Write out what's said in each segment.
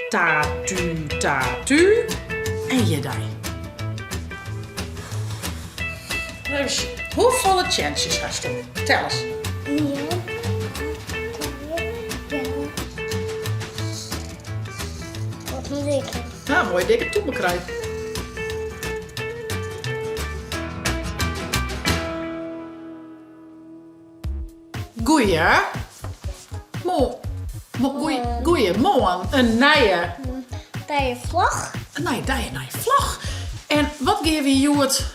Ta tu ta tu en jierdei. Even sjen. Hoefolle teantsjes hasto? Tel ris. Ien, twa, trije, fjouwer. Wat in dikke. Nou, moaie dikke tûme krij. Goeie. Mo, mo, goeie, goeiemoarn. In nije. Nije vlog. In nije dei, in nije vlog. En wat gean wy hjoed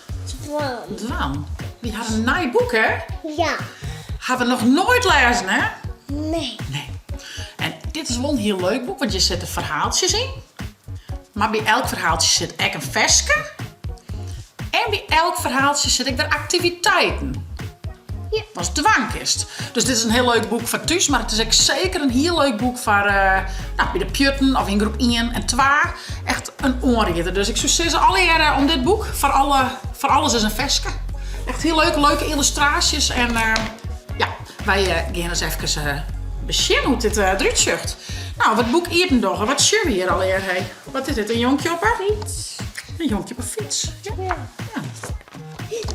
Dwaan. dwaan? Wy ha in nij boek, hè? Ja. Ha we noch noait lêzen, hè? Nee. Nee. En dit is wol in hiel leuk boek, want hjir sitte ferhaaltsjes yn. Mar by elk ferhaaltsje sit ek in ferske. En by elk ferhaaltsje sit ek wer aktiviteiten. Ja. Watst dwaan kinst. Dus dit is in hiel leuk boek foar thús, mar it is ek seker in hiel leuk boek foar no, by de pjutten of yn groep ien en twa. Echt in oanrieder. Dus ik soe sizze allegearre om dit boek, foar alle, foar alles is in ferske. Echt hiel leuk, leuke yllustraasjes en ja, wy gean ris efkes besjen hoe't dit derút sjocht. No, we it boek iepen dogge, wat sjogge we hjir allegear? Hey, wat is dit, in jonkje op 'e? Fyts. In jonkje op 'e fyts, ja. Ja. Ja.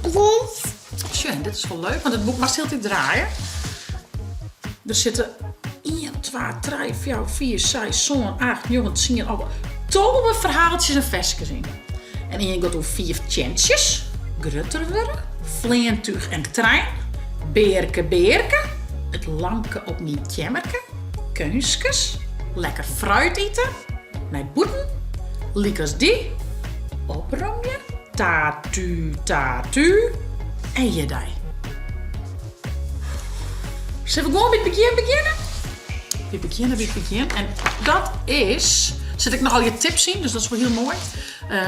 Blond. Sjoch, dit is wol leuk, want it boek moatst hieltyd draaie. Der sitte ien, twa, trije, fjouwer, fiif, seis, sân, acht, njoggen, tsien, 11, 12 ferhaaltsjes en ferskes yn. En ien giet oer fiif teantsjes, grutter wurde, fleantúch en trein, bearke bearke, it lampke op myn keammerke, keunstkes, lekker fruit ite, nei bûten, lykas dy, opromje, ta tu ta tu en jierdei. Sille we gewoan by it begjin begjinne? Wy begjinne by it begjin en dat is, der sitte ek noch allegear tips yn, dus dat is wol hiel moai.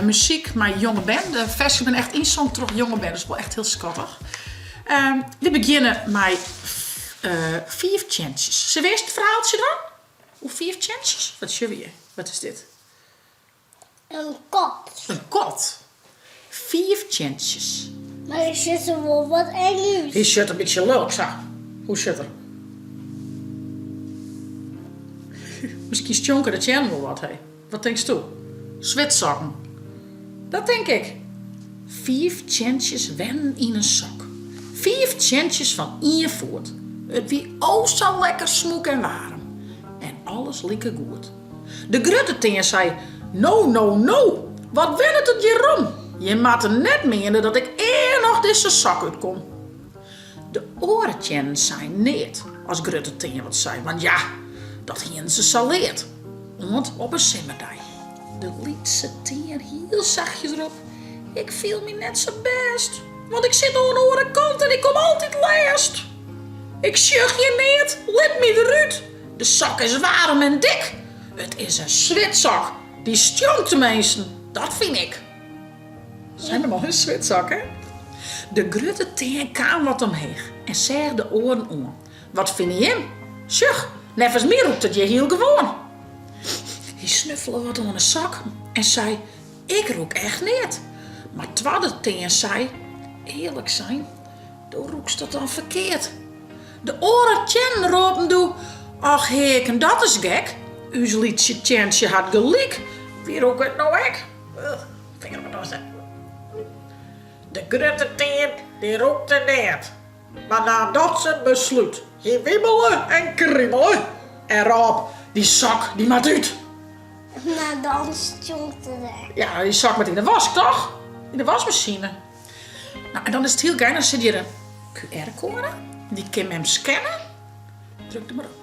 Muzyk mei jonge bern, de ferskes binne echt ynsongen troch jonge bern, dus wol echt hiel skattich. Wy begjinne mei fiif teantsjes. Sille we earst it ferhaaltsje dwaan? Oer fiif teantsjes? Wat sjogge we hjir? Wat is dit? In kat. In kat. Fiif teantsjes. Mar hy sjocht der wol wat eng út. Hy sjocht in bytsje lulk sa. Hoe sjocht er? Miskien stjonke de teannen wol wat, hé. Wat tinksto? Switsokken. Dat tink ik. Fiif teantsjes wennen yn in sok. Fiif teantsjes fan ien foet. It wie o sa lekker smûk en waarm. En alles like goed. De grutte tean sei, No, no, no, wat wennet it hjir rom? Jim moatte net miene dat ik ea noch dizze sok útkom. De oare teannen seinen neat as grutte tean wat sei, want ja, dat hienen se sa leard. Oant op in simmerdei. De lytse tean hiel sachtjes rop, Ik fiel my net sa bêst, want ik sit oan de oare kant en ik kom altyd lêst. Ik sjoch hjir neat, lit my derút. De sok is waarm en dik. It is in switsok. Dy stjonkt teminsten, dat fyn ik. Sein him al, in switsok, hè? De grutte tean kaam wat omheech en seach de oaren oan. Wat fine jim? Sjoch, neffens my rûkt it hjir hiel gewoan. Hy snuffele wat oan 'e sok en sei, Ik rûk echt neat. Mar twadde tean sei, Earlik sein, do rûkst dat dan ferkeard. De oare teannen rôpen doe, Och heaken, dat is gek. Us lytsje teantsje hat gelyk, wy rûke it no ek. Finger op 'e toaste. De grutte tean, dy rûkte neat, mar naam dochs in beslút. Hy wimele en krimele en rôp, Dy sok, dy moat út! Mar dan stjonkt it ek. Ja, dy sok moat yn de wask, toch? Yn de waskmasine. No, en dan is it hiel gein, dan sit hjir in QR-koade. Dy kin mem scanne. Druk der mar op.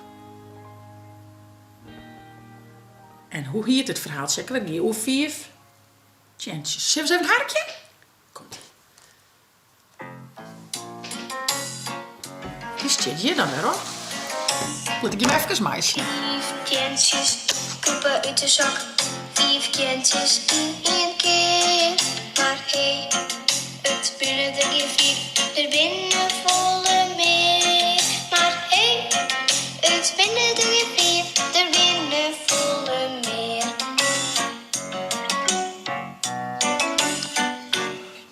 En hoe hiet it ferhaaltsje ek wer? It gie oer fiif teantsjes. Sille we ris even harkje? Komt ie. Dy stiet hjir dan wer op. Lit ik jim efkes meisjen. Fiif teantsjes krûpe út de sok. Fiif teantsjes yn ien kear. Mar hé, it binne der gjin fiif, der binne folle mear. Mar hé, it binne der gjin fiif, der binne folle mear.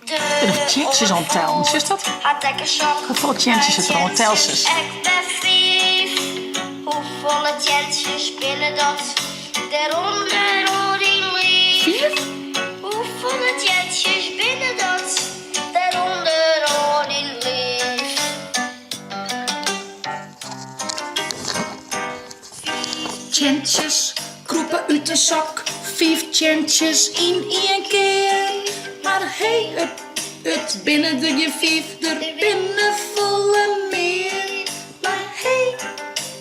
Der binne noch teantsjes oan it tellen, sjochst dat? Hoefolle teantsjes sit der oan? Tel se. Hoefolle teantsjes binne dat? Krûpe út de sok, fiif teantsjes yn ien kear. Mar hee, it binne der gjin fiif, der binne folle mear. Mar hee,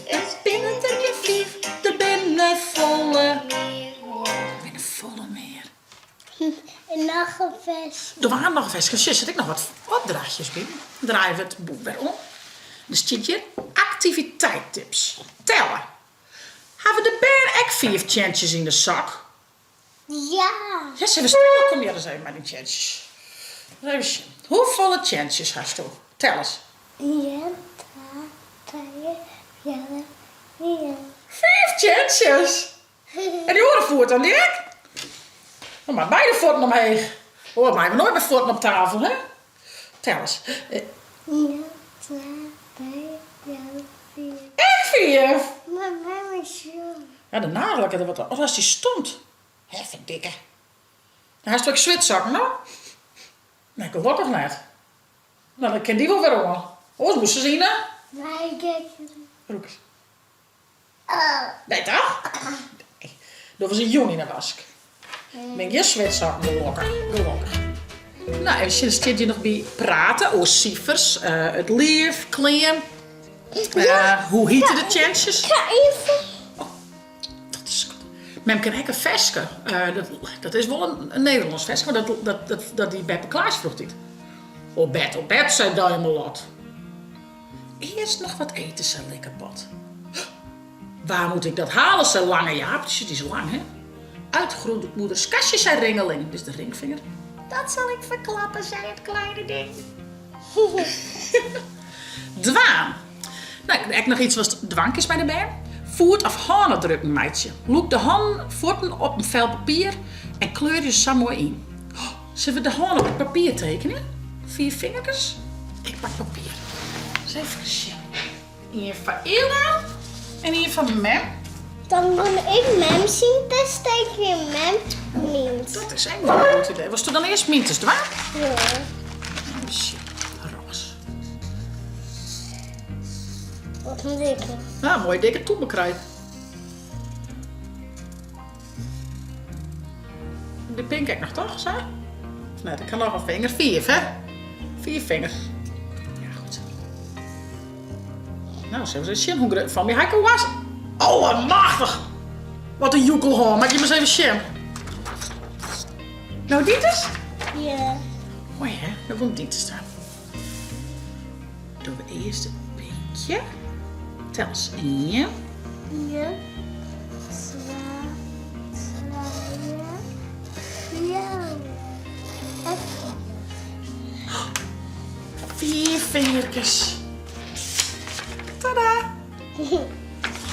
it binne der gjin fiif, der binne folle mear. Der binne folle mear. En noch in ferske. Dwaan noch in ferske. Sjoch, der sit ek noch wat opdrachtjes by. Dan draaie we it boek wer om. Der stiet hjir aktiviteittips. Telle. Hawwe de bern ek fiif teantsjes yn de sok? Ja! Ja, sille we telle? Kom hjir ris even mei dyn teantsjes. Even sjen. Hoefolle teantsjes hasto? Tel ris. Ien, twa, trije, fjouwer, fiif. Fiif teantsjes! En dy oare foet dan, dy ek? Dan moat beide fuotten omheech. Oars meie we noait mear fuotten op tafel, hè? Tel ris. Ien, twa, trije, fjouwer, fiif. Ek fiif? Mar mem is jong. Ja, de nagel hat der wat op. Of hast dy stompt? Hè, ferdikke. Dan hast ek switsokken, no? Nee, gelokkich net. No, dan kin dy wol wer oan. Oars moast se yn 'e... Nee, gek. Rûk ris. Nee, toch? Nee. Dogge se jûn yn 'e wask. Bin gjin switsokken, gelokkich. Gelokkich. No, even sjen, stiet hjir noch by prate oer sifers, it liif, klean. Hoe hite de teantsjes? Ik ha even. Oh, dat is goed. Mem ken ek in ferske. Dat is wol in Nederlânsk ferske, mar dat die Beppe Klaas froeger. Op bed, op bed, sei Duimelot. Earst noch wat ete, sei Likkepot. Waar moet ik dat halen, sei Lange Jaap, dy is lang hè. Uit grootmoeders kastje, sei Ringeling, dit is de ringvinger. Dat zal ik verklappen, sei het kleine ding. Dwaan. No, ek noch iets watst dwaan kinst mei de bern. Foet of hânôfdrukken meitsje. Lûk de hannen, fuotten op in fel papier en kleurje se sa moai yn. Sille we de hân op it papier tekenje? Fiif fingerkes. Ik pak papier. Ris even sjen. Ien foar Illa en ien foar mem. Dan gean ik mem syn test tekenje en mem myns. Dat is ek wol in goed idee. Wolsto dan earst myntes dwaan? Ja. Even sjen. Roze. Wat in dikke. Ja, moaie dikke tûme krije. De pink ek noch toch, sa? Of net? Ik ha noch in finger. Fiif, hè? Fiif fingers. Ja, goed. Nou, sille we ris sjen hoe grut. Fan my ha ik in was. Allemachtich! Wat in joekelhân. Moat ik jim ris even sjen. No, dit is? Ja. Moai, hè? Dan komt dit te staan. Dogge we earst it pinkje. Tel ris ien. Ien, twa, trije, fjouwer en fiif. Fiif fingerkes. Tada!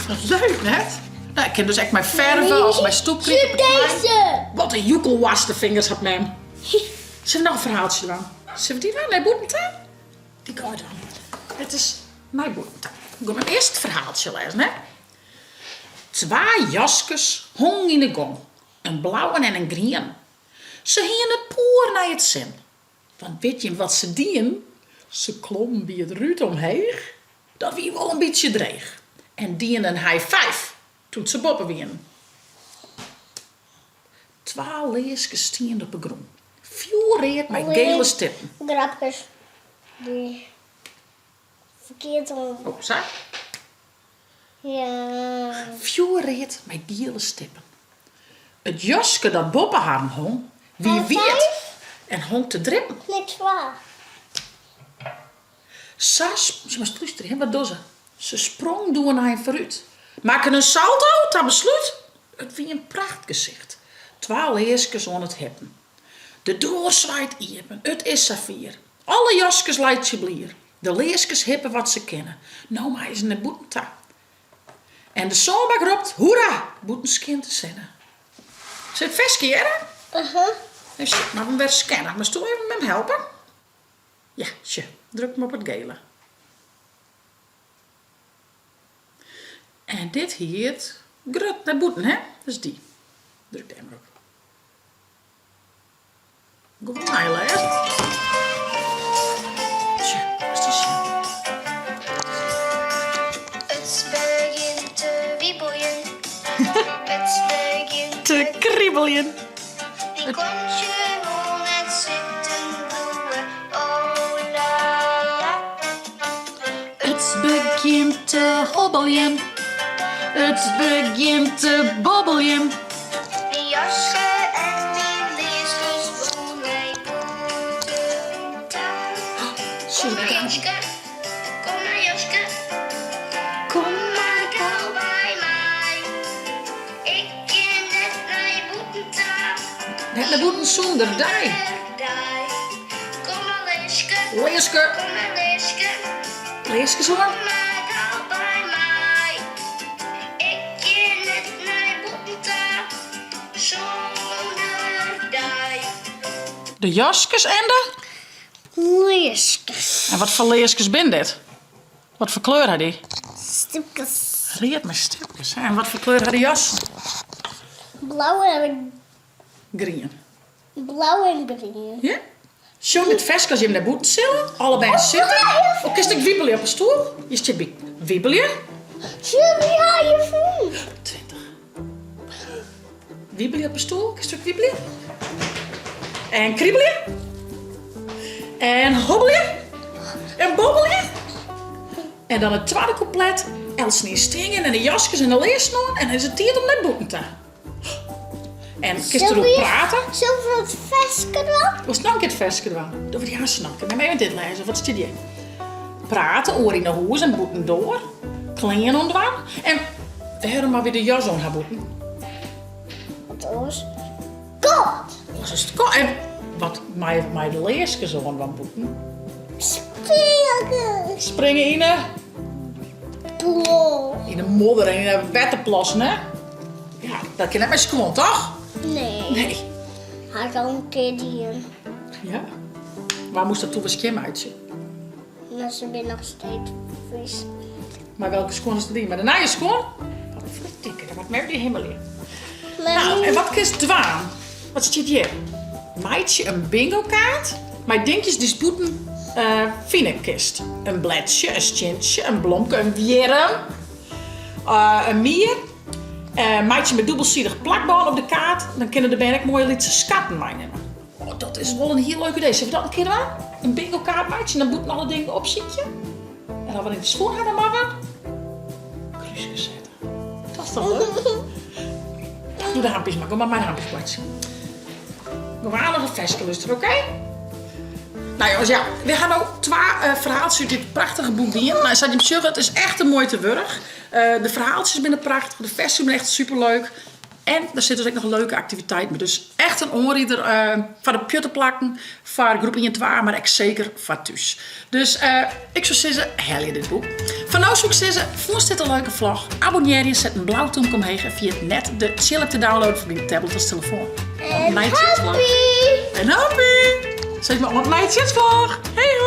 Wat leuk, net? Nou, ik kin dus ek mei ferve of mei stoepkryt op it plein. Wat in joekelwoarste fingers hat mem. Sille we noch in ferhaaltsje dwaan? Sille we dy dwaan? Nei bûten ta? Dy gean we dwaan. It is nei bûten ta. Ik gean mem earst it ferhaaltsje lêzen, hè. Twa jaskes hongen yn 'e gong, in blauwen en in grien. Se hiene it poer nei it sin. Want wit jim wat se dienen? Se klommen by it rút omheech. Dat wie wol in bytsje dreech. En dienen in high five doe't se boppe wienen. Twa learskes stienen op 'e grûn, fjoerread mei gele stippen. Grapkes dy ferkeard om. Oh, sa? Ja. Fjoerread mei giele stippen. It jaske dat boppe harren hong, wie wiet en hong te drippen. Nee, twa. Sa, se moast lústerje, wat dogge se? Se sprong doe in ein foarút, makken in salto ta beslút. It wie in prachtgesicht, twa learskes oan it hippen. De doar swaait iepen, it is safier. Alle jaskes laitsje blier. De learskes hippe wat se kinne, no meie se nei bûten ta. En de sânbak ropt, hoera, bûten skynt de sinne. Sit it ferske hearre? Even sjen, moat him wer scanne. Moatst do even mem helpe? Ja, sjoch, druk him op it gele. En dit hiet grut nei bûten, hè? Dus dy. Druk dêr mar op. Gewoan neilêze. Sjoch, moatst ris sjen. It begjint te wiebeljen. It begjint te kribeljen. Myn kontje wol net sitten bliuwe, oh la la. It begjint te hobbeljen. It begjint te bobbeljen. Myn jaske en myn learskes wolle nei bûten ta. Kom mar Joske, kom mar Joske, Kom mar gau by my. Ik kin net nei bûten ta. Net nei bûten sûnder dy. Dy. Kom mar Leaske. Leaske. Kom mar Leaske. Leaskes oan. Kom mar gau by my. Ik kin net nei bûten ta sûnder dy. De jaskes en de? Learskes. En wat foar learskes binne dit? Wat foar kleur ha dy? Stipkes. Read mei stipkes. En wat foar kleur ha de jassen? Blau en Grien. Blau en grien. Ja? Sjong dit ferske as jim nei bûten sille, alle bern sitte. Of kinst ek wiebelje op 'e stoel? Hjir stiet by wiebelje. Sjoch, dy ha je fûn. 20. Wiebelje op 'e stoel, kinst ek wiebelje? En kribelje? En hobbelje? En bobbelje? En dan it twadde kûplet, eltsenien stean en de jaskes en de learsen oan en dan is it tiid om nei bûten ta. En kinst deroer prate. Sille we it ferske dwaan? Wolst noch in kear it ferske dwaan? Dogge we dy aanst noch in kear. Nim even dit lêze, wat stiet hjir? Prate oer yn 'e hûs en bûtendoar. Klean oandwaan. En wêrom moatte wy de jas oan ha bûten? Want oars kâld. Oars is it kâld. En wat mei mei de learskes oandwaan bûten? Springe. Springe yn 'e? Plas. Yn 'e modder en yn 'e wetterplassen, hè? Ja, dat kin net mei skuon, toch? Nee. Nee. Ha ik al in kear dien. Ja. Wa moast dat toen wer skjinmeitsje? Mar se binne noch steeds fries. Mei welke skuon is it dien? Mei de nije skuon? Wat ferdikke, dat moat mem dy himmelje. Nou, en wat kinst dwaan? Wat stiet hjir? Meitsje in bingokaart mei dinkjes dy'tst bûten fine kinst. In bledsje, in stientsje, in blomke, in wjirm, in mier. Meitsje mei dûbelsidich plakbân op de kaart, dan kinne de bern ek moaie lytse skatten meinimme. Oh, dat is wol in hiel leuk idee. Sille we dat in kear dwaan? In bingokaart meitsje en dan bûten alle dingen opsykje? En as we it fûn hawwe, dan moatte we krúskes sette. Dat is toch leuk? Doe de hampjes mar. Gean mar mei de hampjes boartsjen. Gean noch in ferske lústerje, oké? Nou jongens, ja, we ha no twa ferhaaltsjes út dit prachtige boek dien. Nou, sa't jim sjogge, it is echt de muoite wurdich. De ferhaaltsjes binne prachtich, de ferskes binne echt superleuk. En der sit dus ek noch leuke aktiviteiten by. Dus echt in oanrieder foar de pjutteplakken, foar groep ien, twa, mar ek seker foar thús. Dus ik soe sizze, helje dit boek. Foar no soe ik sizze, fûnst dit in leuke vlog? Abonnearje, set in blau tûmke omheech en ferjit net de Tsjil-app te downloaden foar dyn tablet as telefoan. En happy! En happy! Sis mar oant nije Tsjitsvlog! Hej hoi!